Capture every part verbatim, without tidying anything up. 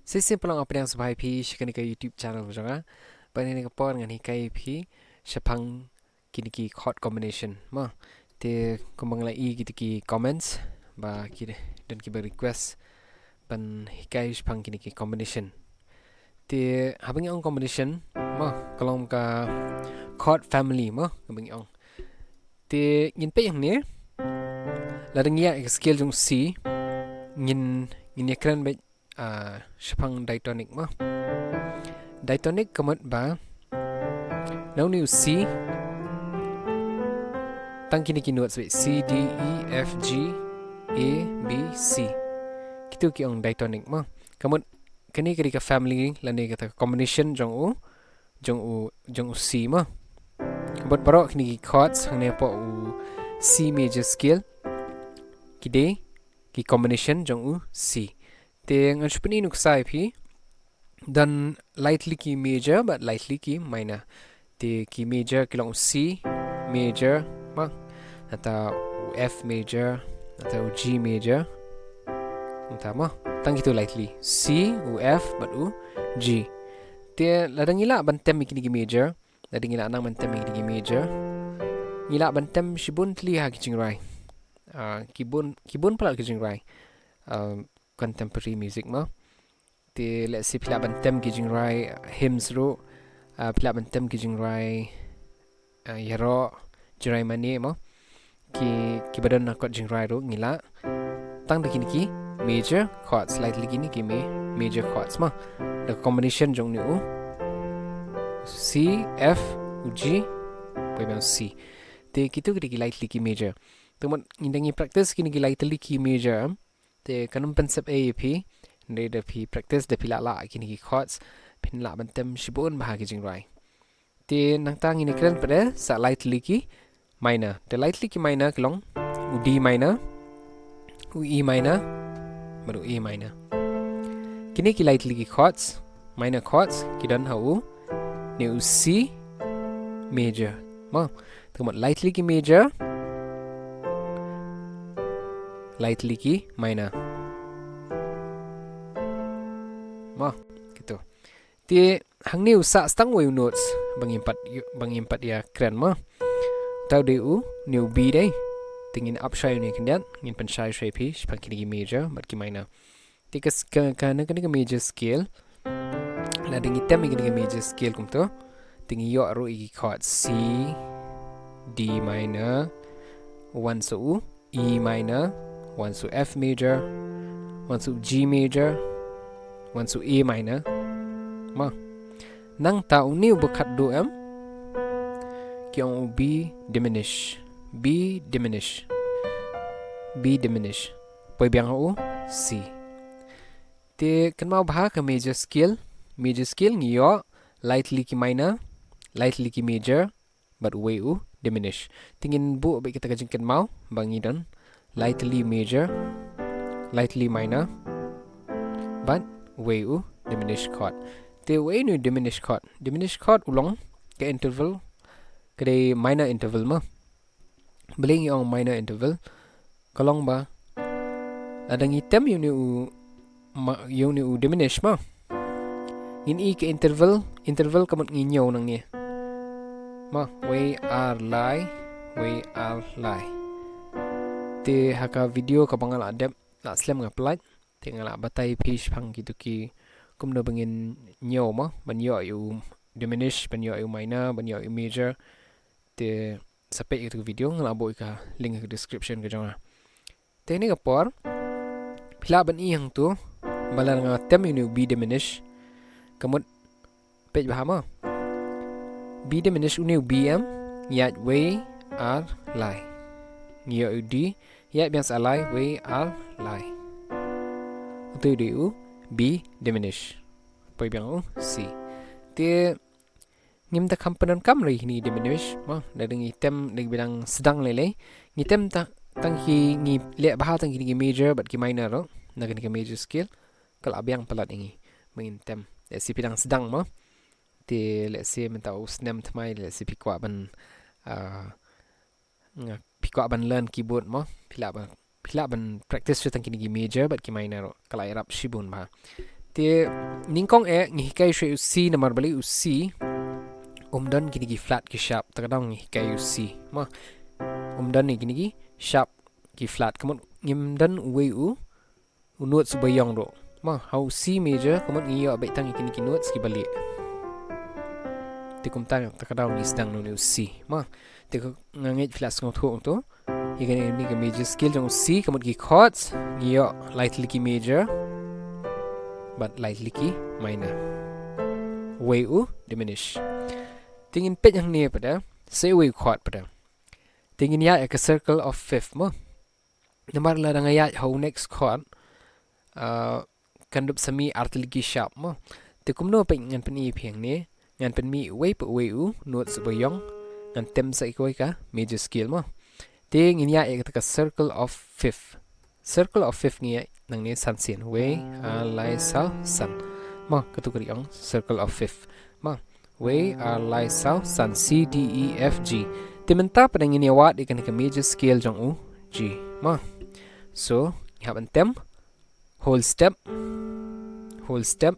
Shisien pat long, pdiang sngewbha ïa phi sha kane ka YouTube channel jong nga. Bad ha kane ka por ngan hikai ïa phi shaphang kine ki chord combination mo. Te kumba nga la ïohi kine ki comments ba ki don kiba request ban hikai shaphang kine ki combination. Te haba ngi ong combination mo, ka long ka chord family mo, kaba ngi ong. Te ngin peit hangne, lada ngi ïa ka scale jong C, ngin, ngin ïa kren beit ah, shaphang diatonic mo. Diatonic ka mut ba na une u C, tang kine ki notes beit, C, D, E, F, G, A, B, C. Kito ki ong diatonic mo. Ka mut kane ka dei ka family lane kata ka combination jong u, jong u, jong u C mo. Bad baroh kine ki chords hangne hapoh u C major scale ki dei ki combination jong u C. Te ngan shu pyni nuksa ïa phi. Don lai tylli ki major bad lai tylli ki minor. Te ki major ki long u C major mo, nangta u F major, nangta u G major. Nangta mo, tang kito lai tylli, C, u F bad u G. Te lada ngi lah ban tem ïa kine ki major, lada ngi lah nang ban tem ïa kine ki major, ngi lah ban tem shibun tylli ha ki jingrai. Ah, ki bun, ki bun palat ki jingrai. Ah, contemporary music mo. Te let's say phi lah ban tem ki jingrai hymns ruh, ah, phi lah ban tem ki jingrai, ah, ïaroh, jingrai mane mo. Ki, kiba don na kot jingrai ruh ngi lah. Tang da kine ki major chords, lai tylli kine ki ma-, major chords mo. Da combination jong une u C, F, u G, poi biang u C. Te kito ki dei ki lai tylli ki major. Te mut ngi dang ïa practice kine ki lai tylli ki major. Te kan ym pynsep ei ïa phi, hynrei da phi practice, da phi lah lah kine ki chords, phin lah ban tem shibun bha ha ki jingrai. Te nangta ngin ïa kren pat de sa lai tylli ki minor. Te lai tylli ki minor ki long u D minor, u E minor bad u A minor. Kine ki lai tylli ki chords, minor chords, ki don ha une u C major mo. Te ka mut lai tylli ki major, lai tylli ki minor mo. Kito. Te hangne u sah tang wei u notes ba ngim pat, ba ngim pat ïa kren mo. Te u dei une u B dei. Te ngin ap shai une khyndiat, ngin pynshai shai ïa phi shaphang kine ki major bad ki minor. Te ka, ka, ka, na kane ka major scale, lada ngi tem ïa kane ka major scale kumto, te ngi ïoh ruh ïa ki chord C, D minor, wan sa u E minor, wan sa u F major, wan sa u G major, wan sa u A minor mo. Nangta une uba khatduh em, ki ong u B diminish, B diminish, B diminish. Poi biang ha u C. Te kynmaw bha ka major scale, major scale ngi ïoh lai tylli ki minor, lai tylli ki major, bad uwei u diminish. Te ngin buh beit kita ka jingkynmaw ba ngi don lai tylli major, lai tylli minor, bad uwei u diminished chord. Te uwei une u diminished chord, diminished chord u long ka interval, ka dei minor interval mo. Balei ngi ong minor interval? Ka long ba lada ngi tem ïa une u, ma, ïa une u diminish mo, ngin i ka interval, interval ka mut ngi ñiew nangne mo, wei ar lai, wei ar lai. Te ha ka video kaba nga la dep, la slem nga pynlait, te nga la batai phi shaphang kito ki kumno ba ngin ñiew mo, ban ïoh ïa u diminish, ban ïoh ïa u minor, ban ïoh ïa u major. Te sa peit ïa ka video, nga la buh ïa ka link ha ka description ka jong nga. Te kane ka por phi lah ban i hangto ba lada nga tem ïa une u B diminish, ka mut, peit bha mo, B diminish une u B em, ïaid wei ar lai. Ngi ïoh u D, ïaid biang sa lai, wei ar lai. Uto u dei u B diminish. Poi biang u C. Te ngim da kham pyndonkam ruh ïa kine ki diminished mo, lada ngi tem, lada ngi dang sdang lei lei. Ngi tem tang, tang ki, ngi leh bha tang kine ki major bad ki minor ruh na kane ka major scale, ka la biang palat ïa ngi ba ngin tem. Let's say phi dang sdang mo, te let's say mynta u snem thymmai, let's say phi kwah ban, ah, nga, phi kwah ban learn keyboard mo, phi lah ban, phi lah ban practice shuh tang kine ki major bad ki minor ruh, ka la ïarap shibun bha. Te nyngkong eh ngi hikai shuwa u C namar balei u C um don kine ki flat ki sharp, te ka daw ngi hikai u C. Mo, um don ïa kine ki sharp ki flat, ka mut ngim don uwei u u notes uba ïong ruh. Mo, ha u C major ka mut ngi ïoh beit tang ïa kine ki notes kiba lieh. Te kumta te ka daw ngi sdang noh ïa u C. Mo, te ka, nga ngeit phi la sngewthuh to. Ïa kane, kane ka major scale jong u C ka mut ki chords, ngi ïoh lai tylli ki major bad lai tylli ki minor. Uwei u diminish. Te ngin peit hangne pat, sa uwei u chord pat. Te ngin ïaid ïa ka circle of fifth mo. Namar lada nga ïaid ha u next chord, ah, kan dup sa mih ar tylli ki sharp mo. Te kumno pat ngan pyni ïa phi hangne, ngan pynmih uwei pa uwei u notes uba ïong, ngan tem sa ïa kawei ka major scale mo. Te ngin ïaid ïa kata ka circle of fifth. Circle of fifth ngi ïaid nangne san sien. Wei, ar, lai, saw, san. Mo, katu ka dei ong circle of fifth. Mo, wei, ar, lai, saw, san, C, D, E, F, G. Te mynta pat ngin ïa wad ïa kane ka major scale jong u G. Mo. So, ngi hap ban tem whole step, whole step,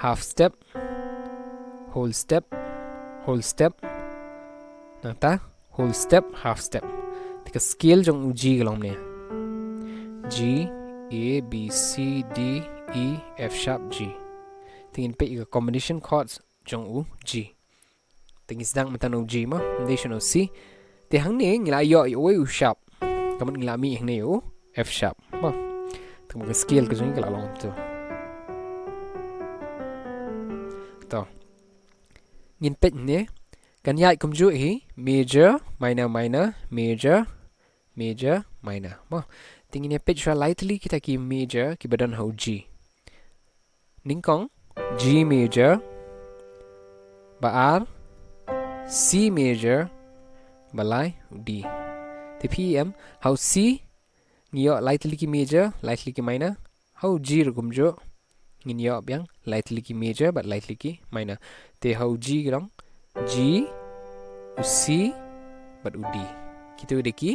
half step, whole step, whole step. Nangta whole step, half step. Te ka scale jong u G ka long ne. G, A, B, C, D, E, F sharp, G. Te ngin peit ïa ka combination chords jong u G. Te ngi sdang mynta na u G mo, ngi dei sha na u C. Te hangne ngi la ïoh ïa uwei u sharp. Ka mut ngi la mih hangne ïa u F sharp mo. Te ka scale ka jong ngi ka la long kumtu. To. Ngin peit hangne. Kan ïaid kumjuh hi, major, minor, minor, major, major, minor. Mo, te ngin ïa peit shuwa lai tylli kita ki major kiba don ha u G. Nyngkong, G major, ba ar, C major, ba lai, D. Te phi em, ha u C, ngi ïoh lai tylli ki major, lai tylli ki minor, ha u G ruh kumjuh, ngin ïoh biang lai tylli ki major bad lai tylli ki minor. Te ha u G ka long G, u C bad u D. Kita ki dei ki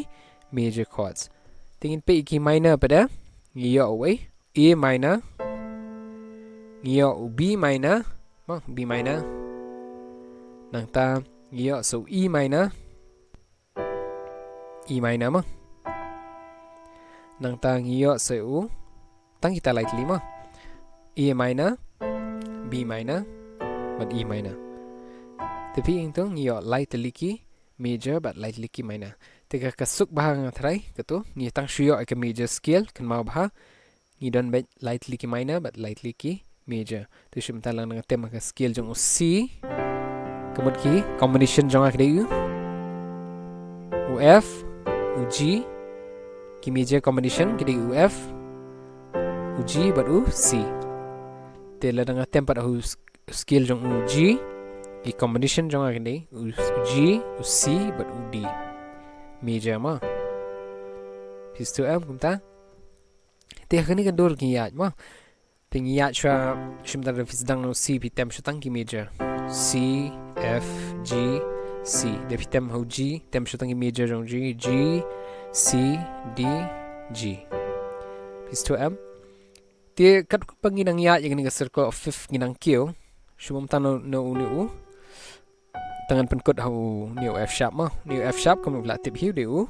major chords. Te ngin peit ki minor pat, ngi ïoh uwei, A minor, ngi ïoh u B minor, mo, B minor. Nangta ngi ïoh sa u E minor, E minor mo. Nangta ngi ïoh sa u, tang kita lai tylli mo. A minor, B minor, bad E minor. Te phi ïohi to ngi ïoh lai tylli ki major bad lai tylli ki minor. Te ka, ka suk bha nga tharai, katu, ngi tang shu ïoh ïa ka major scale, kynmaw bha, ngi don beit lai tylli ki minor bad lai tylli ki major. Te shu mynta lang nga tem ka scale jong u C. Ka mut ki combination jong nga ki dei u, u F, u G. Ki major combination ki dei u F, u G bad u C. Te lada nga tem pat ha u s-, scale jong u G, ki combination jong nga ki dei u G, u C bad u D. Major mo. Phi sngewthuh em kumta? Te ha kane ka dur ngi ïaid mo. Te ngi ïaid shuwa, shu mynta lada phi sdang na u C phi tem shuwa tang ki major. C, F, G, C. Lada phi tem ha u G, tem shuwa tang ki major jong u G, G, C, D, G. Phi sngewthuh em? Te katba ngi nang ïaid ïa kane ka circle of fifth ngi nang kiew. Shu mynta na u, na u, na u. Te ngan pynkut ha u, une u F sharp mo. Une u F sharp kumba phi la tip hi u dei u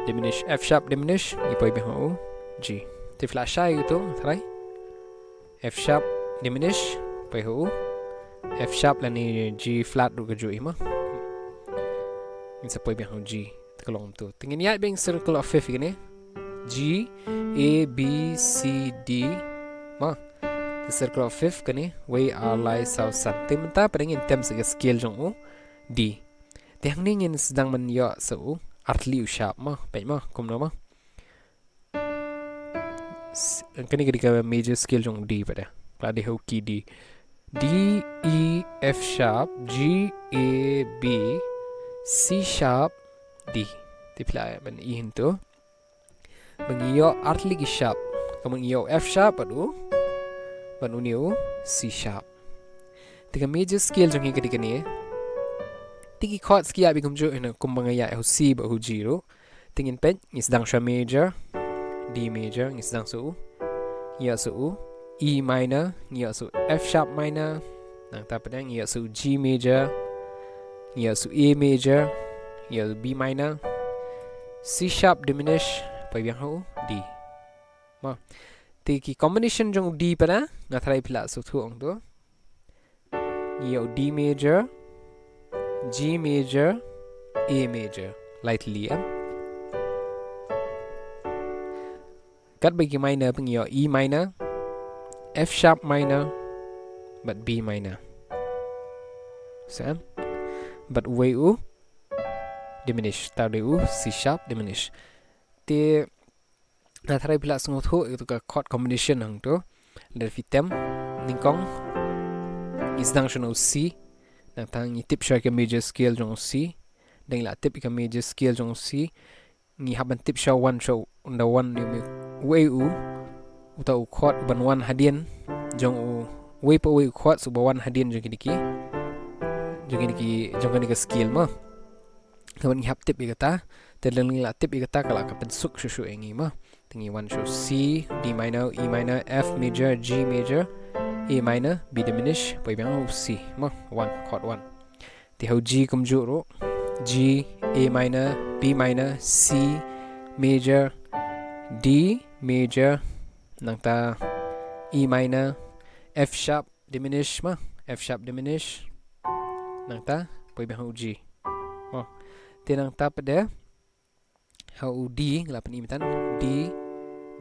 diminish, F sharp diminish, ngi poi biang ha u G. Te phi la shai ïa uto, tharai. F sharp diminish, poi ha u F sharp lane G flat ruh ka juh hi mo. Ngin sa poi biang ha u G. Te ka long kumto. Te ngin ïaid biang circle of fifth kane. G, A, B, C, D. Mo. Te circle of fifth kane, wei, ar, lai, saw, san. Te mynta pat ngin tem sa ka scale jong u D. Te hangne ngin sdang ban ïoh sa u artylli u sharp mo, peit mo, kumno mo. S-, kane ka dei ka major scale jong u D pat. Ka dei ha u key D. D, E, F sharp, G, A, B, C sharp, D. Te phi lah ban ïohi hangto. Ba ngi ïoh artylli ki sharp. Ka mut ngi ïoh F sharp bad u, bad une u C sharp. Te ka major scale jong ngi ka dei kane. Te ki chords ki ïaid beit kumjuh hi na kumba nga ïaid ha u C bad ha u G ruh. Te ngin peit, ngi sdang shuwa major, D major, ngi sdang sa u, ïa sa u, E minor, ngi ïoh shuh F sharp minor, nangta pat de ngi ïoh shuh G major, ngi ïoh shuh A major, ngi ïoh B minor, C sharp diminished, poi biang ha u D. Mo. Te ki combination jong u D pat de, nga tharai phi la sngewthuh ong to. Ngi ïoh D major, G major, A major. Lai tylli em. Katba ki minor pat ngi ïoh E minor, F sharp minor, bad B minor. Sa em. Bad uwei u diminished, te u dei u C sharp diminished. Te nga tharai phi la sngewthuh ïa kato ka chord combination hangto. Lada phi tem, nyngkong ngi sdang shuh na u C, nangta ngi tip shuh ïa ka major scale jong u C. Lada ngi la tip ïa ka major scale jong u C, ngi hap ban tip shuh wan shuh ynda wan ne uwei u, uta u chord uban wan hadien jong u, uwei pa uwei u chord uba wan hadien jong kine ki, jong kine ki, jong kane ka scale mo. Te ngi hap tip ïa kata, te lada ngi la tip ïa kata ka la ka pynsuk shuh shuh ïa ngi mo. Te ngi wan shuh C, D minor, E minor, F major, G major, A minor, B diminished, poi biang u C mo, one, chord one. Te ha u G kumjuh ruh, G, A minor, B minor, C major, D major, nangta E minor, F sharp diminished mo, F sharp diminished, nangta poi biang ha u G. Mo. Te nangta pat de ha u D, nga la pyni mynta, D,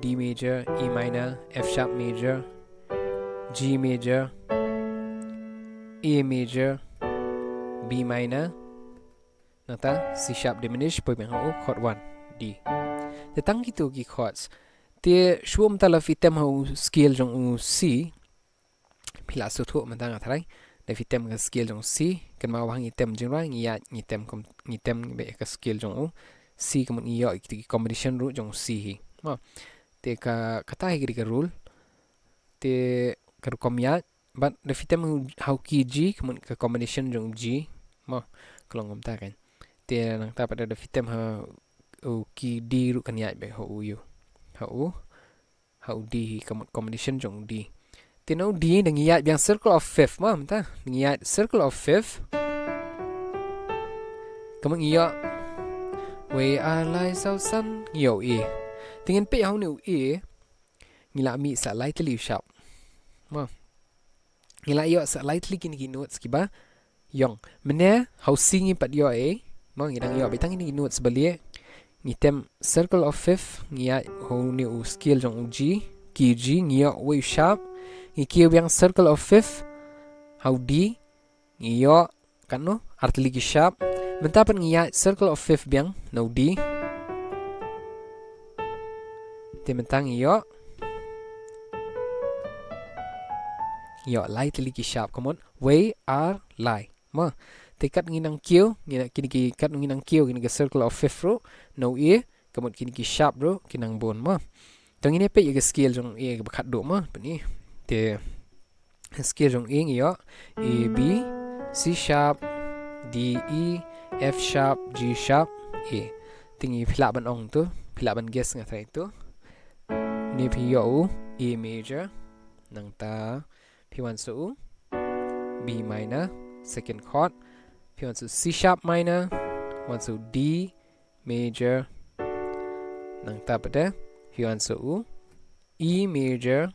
D major, E minor, F sharp major, G major, A major, B minor, nangta C sharp diminished, poi biang ha u chord one, D. Te tang kito ki chords. Te shuwa mynta lada phi tem ha u scale jong u C, phi la sngewthuh mynta nga tharai. Lada phi tem ka scale jong u C, kynmaw ba ngi tem jingrwai, ngi ïaid, ngi tem kum, ngi tem beit ka scale jong u C, kumno ngi ïoh ïa ki combination ruh jong u C hi. Mo. Te ka, kata hi ka dei ka rule. Te ka rukom ïaid, bad lada phi tem ha u key G, kumno ka combination jong u G. Mo, ka long kumta kan. Te nangta pat lada phi tem ha u key D ruh kan ïaid beit ha u ïa u. Ha u ha u D hi, ka mut combination jong u D. Te na u D, lada ngi ïaid biang circle of fifth mo, mynta. Lada ngi ïaid circle of fifth, ka mut ngi ïoh, wei ar lai saw san, ngi ïoh A. Te ngin peit ha une u A, ngi la mih sa lai tylli u sharp. Mo. Ngi la ïoh sa lai tylli kine ki notes kiba ïong. Mynne ha u C ngi pat ïoh A. Mo, ngi dang ïoh beit tang kine ki notes balei. Ngi tem circle of fifth, ngi ïaid ha une u scale jong u G, key G, ngi ïoh uwei u sharp. Ngi kiew biang circle of fifth ha u D, ngi ïoh katno, ar tylli ki sharp. Mynta pat ngi ïaid circle of fifth biang na u D. Te mynta ngi ïoh, ngi ïoh lai tylli ki sharp, ka mut wei ar lai. Mo. Te kat ngi nang kiew, ngi na, kine ki, kat ngi nang kiew kine ki circle of fifth ruh na u A, ka mut kine ki sharp ruh ki nang bun mo. Te ngin ïa peit ïa ka scale jong u A kaba khatduh mo, pyni. Te scale jong u A ngi ïoh A, B, C sharp, D, E, F sharp, G sharp, A. Te ngi, phi lah ban ong to, phi lah ban guess nga tharai to. Une phi ïoh u A major, nangta phi wan shuh u B minor, second chord. Phi wan shuh u C sharp minor, wan shuh u D major. Nangta pat de phi wan shuh u E major,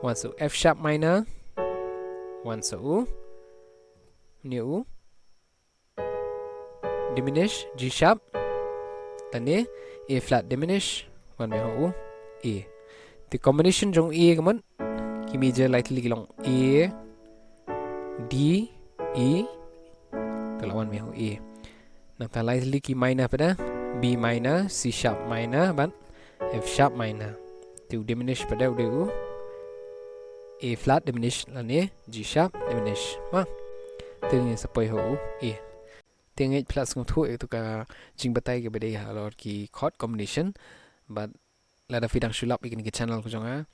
wan shuh u F sharp minor, wan shuh u, une u diminish, G sharp, lane A flat diminish, wan biang ha u A. Te combination jong u A ka mut, ki major lai tylli ki long A, D, E, ka la wan biang ha u A. Nangta lai tylli ki minor pat de, B minor, C sharp minor, bad F sharp minor. Te u diminish pat de u dei u A flat diminish lane G sharp diminish. Mo. Te ngin sa poi ha u A. Te ngeit phi la sngewthuh ïa kato ka jingbatai kaba dei halor ki chord combination. Bad lada phi dang shu lap ïa kane ka channel ka jong nga,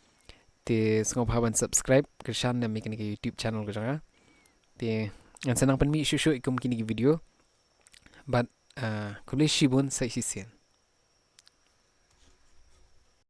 te sngewbha ban subscribe, kyrshan ïa kane ka YouTube channel ka jong nga. Te ngan sa nang pynmih shuh shuh ïa kum kine ki video. Bad, ah, khublei shibun, sa shisien.